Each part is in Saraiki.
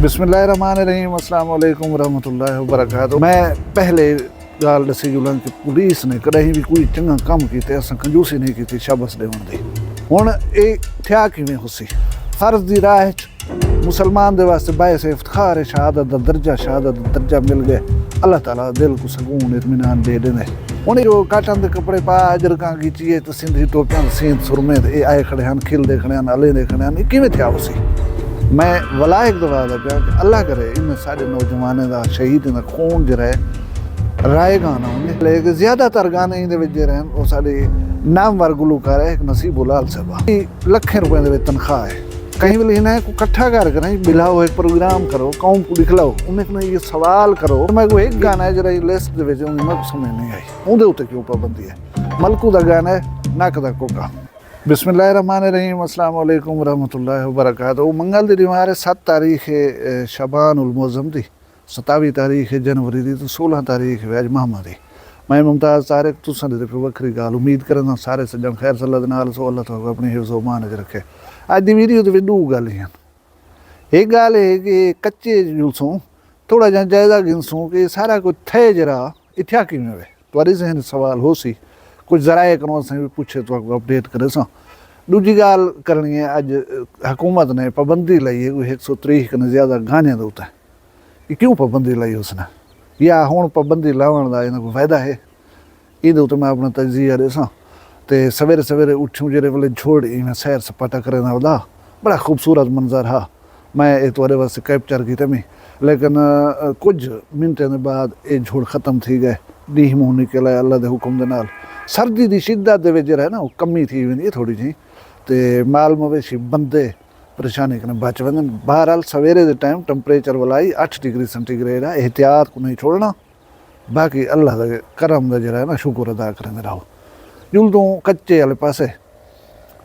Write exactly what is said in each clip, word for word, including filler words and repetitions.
بسم اللہ الرحمن الرحیم، السلام علیکم ورحمۃ اللہ وبرکاتہ۔ میں پہلے ڳالھ ݙسی جلاں کہ پولیس نے کݙاہیں وی کوئی چنڳا کم کیتے اساں کنجوسی نہیں کیتی شابس ݙیوݨ دی۔ ہݨ اے تھیا کیویں ہوسی؟ فرض دی راہ اچ مسلمان دے واسطے باعث افتخار ہے، شہادت دا درجہ، شہادت دا درجہ مل ڳئے۔ اللہ تعالیٰ دل کوں سکون اطمینان ݙے ݙیندے۔ ہݨ جو کاٹن دے کپڑے پا اجرکاں گیچی ہے تے سندھی ٹوپیاں تے سیند سرمے تے اے آئے کھڑے ہن، کھلدے کھڑے ہن، الیندے کھڑے ہن، اے کیویں تھیا ہوسی؟ میں ولا ہک دفعہ آہدا پیاں کہ اللہ کرے انہیں ساݙے نوجوانیں دا، شہیدیں دا خون جیڑھا ہے رائے گانا ہوندے، لیکن زیادہ تر گانے ایندے وچ جیڑھے ہن او ساݙے نامور گلوکار ہے ہک نصیب لال صاحبہ، لکھیں روپے دے وچ تنخواہ ہے۔ کہیں ویلے انہیں کوں کٹھا کر کے نہیں بلاؤ، ہک پروگرام کرو، قوم کوں ݙکھلاؤ، انہیں کوں یہ سوال کرو۔ میں کوئی ہک گانا ہے جیڑھا لسٹ دے وچ ہن، میں کوں سمجھ نہیں آئی اوندے اتے کیوں پابندی ہے۔ ملکو دا گانا ہے نک دا کوکا۔ بسم اللہ الرحمن الرحیم، السلام علیکم ورحمۃ اللہ وبرکاتہ۔ او منگل دی ݙیوار ہے، ست تاریخ ہے، اے، شعبان المعظم دی، ستاوی تاریخ ہے جنوری دی، تے سولہ تاریخ ہے اڄ ماہمہ دی۔ میں ممتاز طارق، تساں دے تے پئی وکھری ڳالھ۔ امید کرینداں سارے سڄݨ خیر صلہ دے نال سو، اللہ تہاکوں اپݨی حفظ و امان اچ رکھے۔ اڄ دی ویڈیو دے وچ ݙو ڳالھیں ہن۔ ہک ڳالھ ہے کہ کچے جلسوں، تھوڑا جہاں جائزہ گھنسوں کہ سارا کجھ تھئے جیڑھا، اے تھیا کیویں وے؟ تہاݙے ذہن اچ سوال ہوسی، کجھ ذرائع کنوں اساں وی پچھے تہاکوں اپڈیٹ کریساں۔ ݙوجھی ڳالھ کرݨی ہے، اڄ حکومت نے پابندی لائی ہے کوئی ہک سو تریہہ کنے زیادہ گانے دے اتے۔ اے کیوں پابندی لائی اس نے؟ یا ہݨ پابندی لاوݨ دا انہاں کوں فائدہ ہے؟ ایندے اتے میں اپݨا تجزیہ ݙیساں۔ تے سویرے سویرے اٹھوں جیڑھے ویلے جھڑ ایویں سیر سپاٹا کریندا ہا، بڑا خوبصورت منظر ہا۔ میں اے تہاݙے واسطے کیپچر کیتے میں، لیکن، آ، کجھ منٹیں دے بعد اے جھڑ ختم تھی ڳئے۔ ݙینہہ مونہہ نکل آئے اللہ دے حکم دے نال۔ سردی دی شدت دے وچ جیڑھا ہے نا، او کمی تھی ویندی ہے تھوڑی جہی۔ تے مال مویشی، بندے پریشانی کنے بچ ویندن۔ بہرحال سویرے دے ٹائم ٹمپریچر ولا ہئی اٹھ ڈگری سینٹی گریڈ ہے، احتیاط کوں نہیں چھوڑݨا۔ باقی اللہ دے کرم دا جیڑھا ہے نا، شکر ادا کریندے رہو۔ جلدوں کچے والے پاسے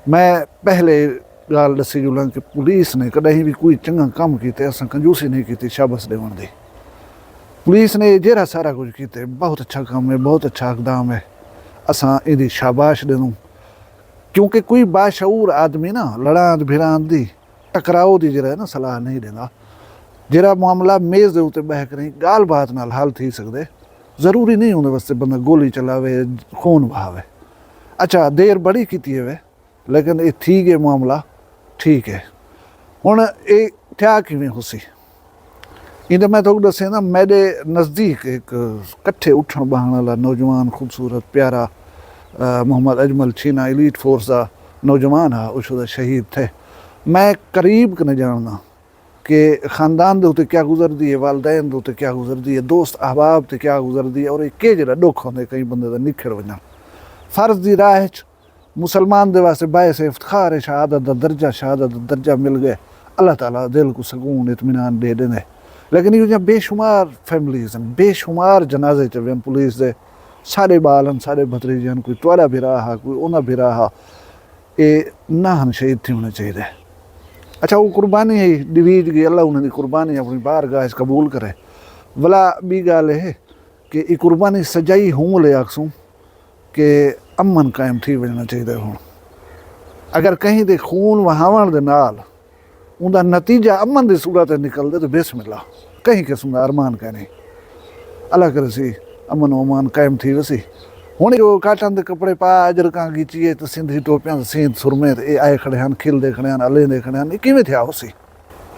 میں پہلے ڳالھ ݙسی جلاں کہ پولیس نے کݙاہیں وی کوئی چنڳا کم کیتے اساں کنجوسی نہیں کیتی شابس ݙیوݨ دی۔ پولیس نے جیڑھا سارا کجھ کیتے، بہت اچھا کم ہے، بہت اچھا اقدام ہے، اساں ایندی شاباش ݙیندوں۔ کیونکہ کوئی باشعور آدمی نا لڑاند بھڑاند دی، ٹکراؤ دی جیڑھا ہے نا صلاح نہیں ݙیندا۔ جیڑھا معاملہ میز دے اتے ٻہہ کریں ڳالھ بات نال حل تھی سڳدے، ضروری نہیں اوندے واسطے بندہ گولی چلاوے، خون بہاوے۔ اچھا، دیر بڑی کیتی ہوئے، لیکن اے تھی ڳئے معاملہ، ٹھیک ہے۔ ہݨ اے تھیا کیویں ہوسی؟ ایندے میں تہاکوں ݙسیندا، میݙے نزدیک ہک کٹھے اٹھݨ ٻہݨ والا نوجوان، خوبصورت، پیارا، آ، محمد اجمل چھینا، ایلیٹ فورس دا نوجوان ہا، او شودا شہید تھئے۔ میں قریب کنے ڄاݨداں کہ خاندان دے اتے کیا گزردی ہے، والدین دے اتے کیا گزردی ہے، دوست احباب تے کیا گزردی ہے، اور اے کیجھڑا ݙکھ ہوندے کئی بندے دا نکھڑ ونڄݨ۔ فرض دی راہ اچ مسلمان دے واسطے باعث افتخار ہے، شہادت دا درجہ، شہادت دا درجہ مل ڳئے۔ اللہ تعالیٰ دل کوں سکون، اطمینان ݙے ݙیندے۔ لیکن ایہو جیہاں بے شمار فیملیز ہن، بے شمار جنازے چوین پولیس دے، ساݙے ٻال ہن، ساݙے بھتریجے ہن، کوئی تہاݙا بھرا ہا، کوئی اوندا بھرا ہا، اے نہ ہن شہید تھیوݨے چاہیدے۔ اچھا، او قربانی ہے، ݙیویج ڳئی، اللہ انہاں دی قربانی اپݨی بارگاہ اچ قبول کرے۔ ولا ٻی ڳالھ اے ہے کہ اے قربانی سجائی ہوں لے آکھسوں، کہ امن قائم تھی ونڄݨا چاہیدا ہے۔ ہݨ اگر کہیں دے خون وہاوݨ دے نال اوندا نتیجہ امن دی صورت اچ نکلدے تو بسم اللہ، کہیں قسم دا ارمان کائنی۔ اللہ کرسی امن و امان قائم تھی ویسی۔ ہݨ جو کاٹن دے کپڑے پا اجرکاں گیچی ہے تے سندھی ٹوپیاں تے سیند سرمے تے اے آئے کھڑے ہن، کھلدے کھڑے ہن، الیندے کھڑے ہن، اے کیویں تھیا ہوسی؟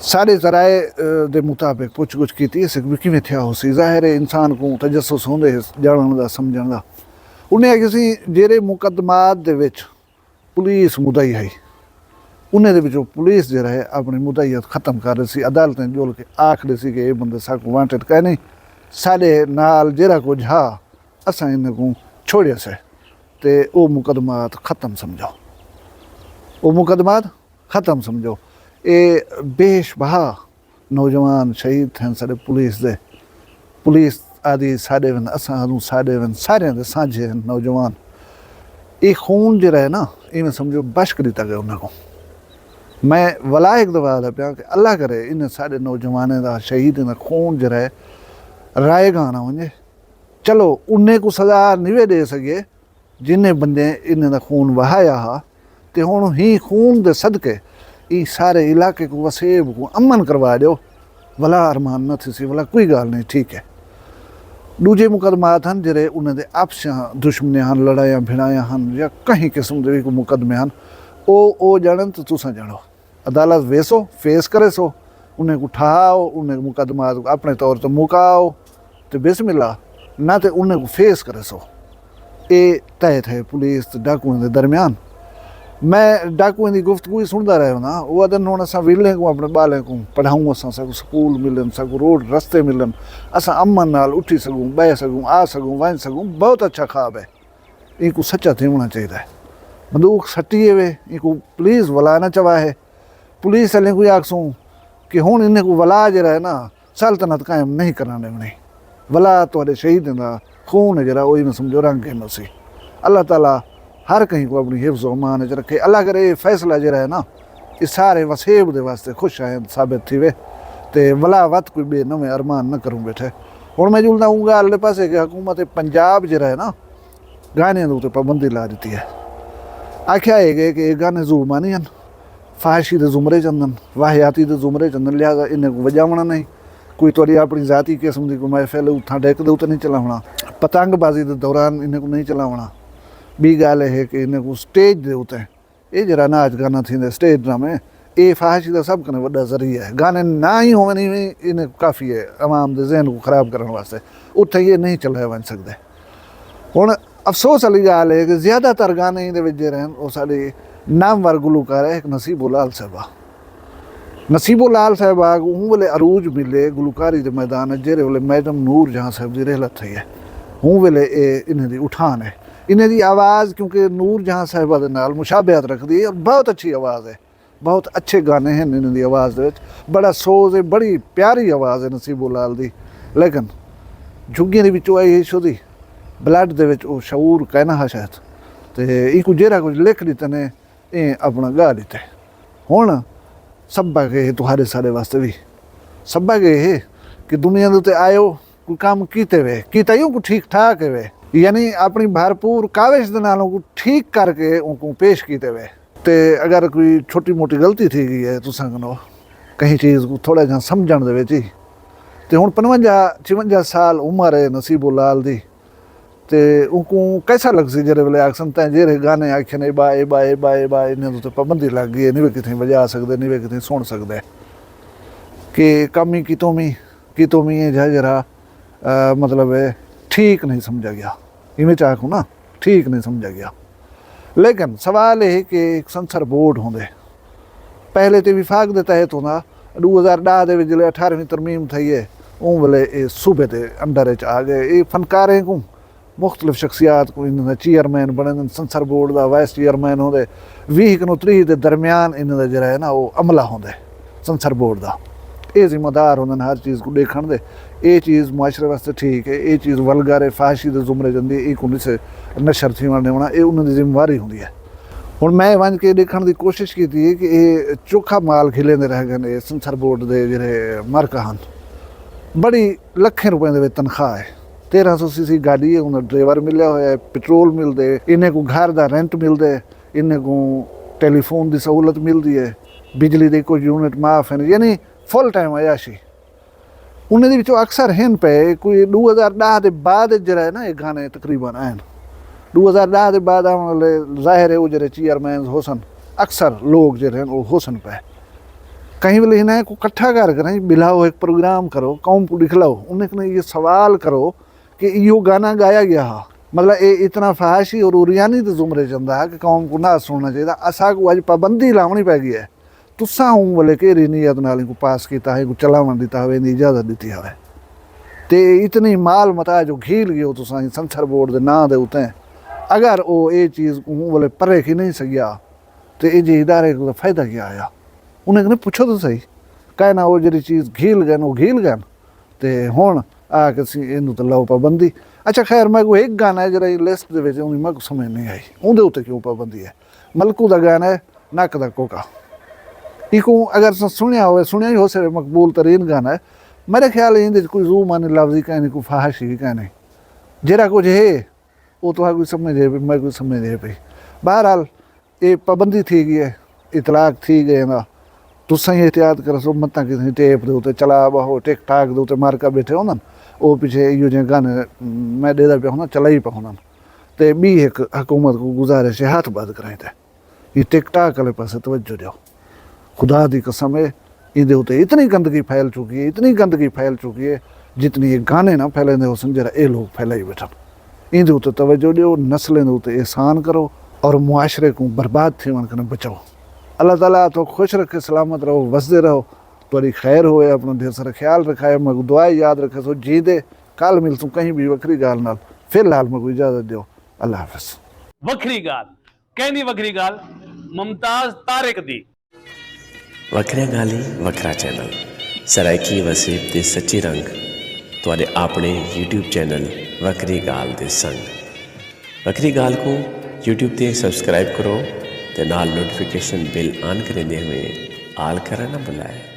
سارے ذرائع، اے، دے مطابق پچھ گچھ کیتی ہے، سکھ بھی کیویں تھیا ہوسی۔ ظاہر ہے انسان کوں تجسس ہوندے ہے ڄاݨݨ دا، سمجھݨ دا۔ انہیں آکھیا سی جیڑھے مقدمات دے وچ پولیس مدعی ہئی، انہیں دے وچوں پولیس جیڑھا ہے اپݨی مدعیت ختم کر ݙیسی، عدالتیں ڄل کے آکھ ݙیسی کہ اے بندے ساکوں وانٹڈ کائنی، ساݙے نال جیڑھا کجھ ہا اساں انہیں کوں چھوڑیسے، تے او مقدمات ختم سمجھو۔ او مقدمات ختم سمجھو۔ اے بیش بہا نوجوان شہید تھئن ساݙے پولیس دے۔ پولیس آہدی ساݙے ون، اساں آہدوں ساݙے ون، ساریاں دے سانجھے ہن نوجوان۔ اے خون جیڑھا ہے نا، ایویں سمجھو بشک ݙتا ڳئے انہاں کوں۔ میں ولا ہک دفعہ آہدا پیاں کہ اللہ کرے انہیں ساݙے نوجوانیں دا، شہیدیں دا خون جیڑھا ہے رائے گاہ نہ ونڄے۔ چلو، انہیں کوں سزا نیوے ݙے سڳے، جنہیں بندیں انہیں دا خون وہایا ہا، تے ہݨ ہیں خون دے صدقے ایں سارے علاقے کوں، وسیب کوں امن کروا ݙیو۔ ولا ارمان نہ تھیسی، ولا کوئی ڳالھ نہیں، ٹھیک ہے۔ ݙوجھے مقدمات ہن جیڑھے انہاں دے آپسیاں دشمنیاں ہن، لڑائیاں بھڑائیاں ہن یا کہیں قسم دے وی کوئی مقدمے ہن، او او ڄاݨن تے تساں ڄاݨو۔ عدالت ویسو، فیس کریسو، انہیں کوں ٹھہاؤ، انہیں مقدمات کوں اپݨے طور تے مکاؤ تے بسم اللہ، نہ تے انہیں کوں فیس کریسو۔ اے طے تھئے پولیس تے ڈاکوئیں دے درمیان۔ میں ڈاکوئیں دی گفتگو ہی سݨدا رہ وینداں۔ او آہدن، ہݨ اساں ویلھیں کوں، اپݨے ٻالیں کوں پڑھاؤں، اساں ساکوں سکول ملن، ساکوں روڈ رستے ملن، اساں امن نال اٹھی سڳوں، ٻہہ سڳوں، آ سڳوں، ونڄ سڳوں۔ بہت اچھا خواب ہے۔ اینکوں سچا تھیوݨا چاہیدا ہے۔ بندوق سٹی ہے وے، اینکوں پلیز ولا نہ چوا ہے۔ پولیس آلیں کوں آکھسوں کہ ہݨ انہیں کوں ولا جیڑھا ہے نا، سلطنت قائم نہیں کرݨ ݙیوݨی۔ ولا تہاݙے شہیدیں دا خون ہے جیڑھا، او ایویں سمجھو رنگ گھن ہوسی۔ اللہ تعالیٰ ہر کہیں کوں اپݨی حفظ و امان وچ رکھے۔ اللہ کرے اے فیصلہ جیڑھا ہے نا، اے سارے وسیب دے واسطے خوش آئند ثابت تھیوے تے ولا وت کوئی ٻئے نویں ارمان نہ کروں ٻیٹھے۔ ہݨ میں جلداں اوں ڳالھ دے پاسے کہ حکومت پنجاب جیڑھا ہے نا، گانیاں دے اتے پابندی لا ݙتی ہے۔ آکھیا ہے کہ، کہ اے گانے زو مانی ہن، فحاشی دے زمرے چ اندن، واہیاتی دے زمرے چ اندن، لہذا انہیں کوں وڄاوݨا نہیں۔ کوئی تہاݙی اپݨی ذاتی قسم دی کوئی محفل ہے، اتھاں ڈیک دے اتے نہیں چلاوݨا۔ پتنگ بازی دے دوران انہیں کوں نہیں چلاوݨا۔ ٻی ڳالھ اے ہے کہ انہیں کوں سٹیج دے اتے، اے جیڑھا ناچ گانا تھیندے، سٹیج ڈرامے، اے فحاشی دا سب کنیں وݙا ذریعہ ہے۔ گانے نہ ہی ہوون، ایویں انہیں کوں کافی ہے عوام دے ذہن کوں خراب کرݨ واسطے۔ اتھاں اے نہیں چلائے ونڄ سڳدے۔ ہݨ افسوس آلی ڳالھ ہے کہ زیادہ تر گانے ایندے وچ جیڑھے ہن، او ساݙے نامور گلوکار ہے ہک نصیب لال صاحبہ۔ نصیب لال صاحبہ کوں اوں ویلے عروج ملے گلوکاری دے میدان وچ، جیڑھے ویلے میڈم نور جہاں صاحب دی رحلت تھئی ہے۔ اوں ویلے اے انہیں دی اٹھان ہے۔ انہیں دی آواز کیونکہ نور جہاں صاحبہ دے نال مشابہت رکھدی ہے اور بہت اچھی آواز ہے۔ بہت اچھے گانے ہن انہاں دی آواز دے وچ، بڑا سوز ہے، بڑی پیاری آواز ہے نصیب لال دی۔ لیکن جھگیاں دے وچوں آئی ہے شودی، بلڈ دے وچ او شعور کائنا ہا شاید، تے اینکوں جیڑھا کجھ لکھ ݙتے نے، ایں اپݨا ڳا ݙتے۔ ہݨ سبق ہے تہاݙے ساݙے واسطے وی، سبق اے ہے کہ دنیا دے اتے آئے ہو، کوئی کم کیتے وے، کیتا ہی کوئی ٹھیک ٹھاک ہے وے، یعنی اپݨی بھرپور کاوش دے نال اونکوں ٹھیک کر کے اونکوں پیش کیتے وے۔ تے اگر کوئی چھوٹی موٹی غلطی تھی ڳئی ہے تساں کنوں کہیں چیز کوں تھوڑا جہاں سمجھݨ دے وچ ہی، تے ہݨ پنجونجاہ چونجاہ سال عمر ہے نصیب لال دی، تے اونکوں کیسا لڳسی جیڑھے ویلے آکھسن تیں جیڑھے گانے آکھے نے، با اے با اے با اے با اے، انہیں تے پابندی لڳ ڳئی ہے، نہیں وے کتھیں وڄا سڳدے، نہیں وے کتھیں سݨ سڳدے۔ کہ کم ہی کیتوں وی، کیتوں وی اے جھا جیڑھا، آ، مطلب ہے، ٹھیک نہیں سمجھا ڳیا۔ ایویں چا آکھوں نا، ٹھیک نہیں سمجھا ڳیا۔ لیکن سوال اے ہے کہ ہک سنسر بورڈ ہوندے، پہلے تے وفاق دے تحت ہوندا، ݙو ہزار ݙاہ دے وچ جیڑھے اٹھارہویں ترمیم تھئی ہے، اوں ویلے اے صوبے دے انڈر وچ آ ڳئے۔ اے فنکاریں کوں، مختلف شخصیات کوں، انہاں دا چیئرمین بݨیندن، سنسر بورڈ دا وائس چیئرمین ہوندے، ویہہ کنوں تریہہ دے درمیان انہاں دا جیڑھا ہے نا، او عملہ ہوندے سنسر بورڈ دا۔ اے ذمہ دار ہوندن ہر چیز کوں ݙیکھݨ دے۔ اے چیز معاشرے واسطے ٹھیک ہے، اے چیز ولگر ہے، فحاشی دے زمرے چ اندی، اے کوں نسے نشر تھیوݨ ݙیوݨا، اے انہاں دی ذمہ واری ہوندی ہے۔ ہݨ میں ونڄ کے ݙیکھݨ دی کوشش کیتی ہے کہ اے چوکھا مال گھلیندے رہ ڳئے نے، اے سنسر بورڈ دے جیڑھے مارکا ہن، بڑی لکھیں روپے دے وچ تنخواہ ہے، تیرہ سو سی سی گاݙی ہے، انہاں ڈرائیور ملیا ہویا ہے، پٹرول ملدے، انہیں کوں گھر دا رینٹ ملدے، انہیں کوں ٹیلی فون دی سہولت ملدی ہے، بجلی دے کجھ یونٹ معاف ہن، یعنی فل ٹائم عیاشی۔ انہیں دے وچوں اکثر ہن پئے، کوئی ݙو ہزار ݙاہ دے بعد جیڑھا ہے نا، اے گانے تقریباً آئن۔ ݙو ہزار ݙاہ دے بعد آوݨ والے ظاہر ہے، او جیڑھے چیئرمینز ہوسن، اکثر لوگ جیڑھے ہن، او ہوسن پئے۔ کہیں ویلے انہیں کوں کٹھا کر کے نا، ٻلھاؤ، ہک پروگرام کرو، قوم کوں ݙکھلاؤ، انہیں کوں اے سوال کرو کہ ایہو گانا ڳایا ڳیا ہا۔ مطلب، اے اتنا فحاشی اور عریانی دے زمرے چ اندا ہا کہ قوم کوں نہ سݨݨا چاہیدا۔ اساکوں اڄ پابندی لاوݨی پئے ڳئی ہے۔ تساں اوں ویلے کیڑھی نیت نال اینکوں پاس کیتا ہا، اینکوں چلاوݨ ݙتا ہووے، ایندی اجازت ݙتی ہووے؟ تے اتنی مال متاع جو گھیل ڳیو تساں سنسر بورڈ دے ناں دے اتے، اگر او اے چیز کوں اوں ویلے پرے کھی نہیں سڳیا، تے ایجھے ادارے کوں فائدہ کیا آیا؟ انہیں کنے پچھو تو صحیح۔ کائنا، او جیڑھی چیز گھیل ڳئن، او گھیل ڳئن۔ تے ہݨ آ کے سی اینوں تے لاؤ پابندی۔ اچھا خیر، میکوں ہک گانا ہے جیڑھا ایں لسٹ دے وچ، اوندی میکوں سمجھ نہیں آئی، اوندے اتے کیوں پابندی ہے؟ ملکو دا گانا ہے، نک دا کوکا۔ ایکوں اگر تساں سݨیا ہووے، سݨیا ہی ہوسے، مقبول ترین گانا ہے۔ میرے خیال ایندے وچ کوئی زو معنی لفظ ہی کائنی، کوئی فحاشی ہی کائنی۔ جیڑھا کجھ ہے، او تہاکوں سمجھ ہے پئی، میکوں سمجھ ہے پئی۔ بہرحال، اے پابندی تھی ڳئی ہے، اطلاق تھی ڳئے دا۔ تساں ہی احتیاط کرسو، متاں کسے ٹیپ دے اتے چلا ٻہو، ٹک ٹاک دے اتے مارکا ٻیٹھے ہوندن، او پچھے ایہو جہے گانے میں ݙیہدا پیا ہونداں، چلائی پیا ہوندن۔ تے ٻی ہک حکومت کوں گزارش ہے، ہتھ ٻدھ کرائیں تے ایں ٹک ٹاک آلے پاسے توجہ ݙیو۔ خدا دی قسم ہے، ایندے اتے اتنی گندگی پھیل چکی ہے، اتنی گندگی پھیل چکی ہے، جتنی اے گانے نہ پھیلیندے ہوسن، جیڑھا اے لوک پھیلائی ٻیٹھن۔ ایندے اتے توجہ ݙیو، نسلیں دے اتے احسان کرو اور معاشرے کوں برباد تھیوݨ کنوں بچاؤ۔ اللہ تعالیٰ تہاکوں خوش رکھے، سلامت رہو، وسدے رہو، تہاݙی خیر ہووے، اپݨا ڈھیر سارا خیال رکھائے، میکوں دعا یاد رکھیسو۔ جیندے کل ملسوں کہیں ٻی وکھری ڳالھ نال، فی الحال میکوں اجازت ݙیو، اللہ حافظ۔ وکھری ڳالھ، کیندی وکھری ڳالھ؟ ممتاز طارق دی۔ وکھریاں ڳالھیں، وکھرا چینل، سرائیکی وسیب دے سچے رنگ، تہاݙے آپݨے یوٹیوب چینل وکھری ڳالھ دے سنگ۔ وکھری ڳالھ کوں یوٹیوب تے سبسکرائب کرو تے نال نوٹیفکیشن بیل آن کریندے ہوئیں آل کرݨ نہ بھلائے۔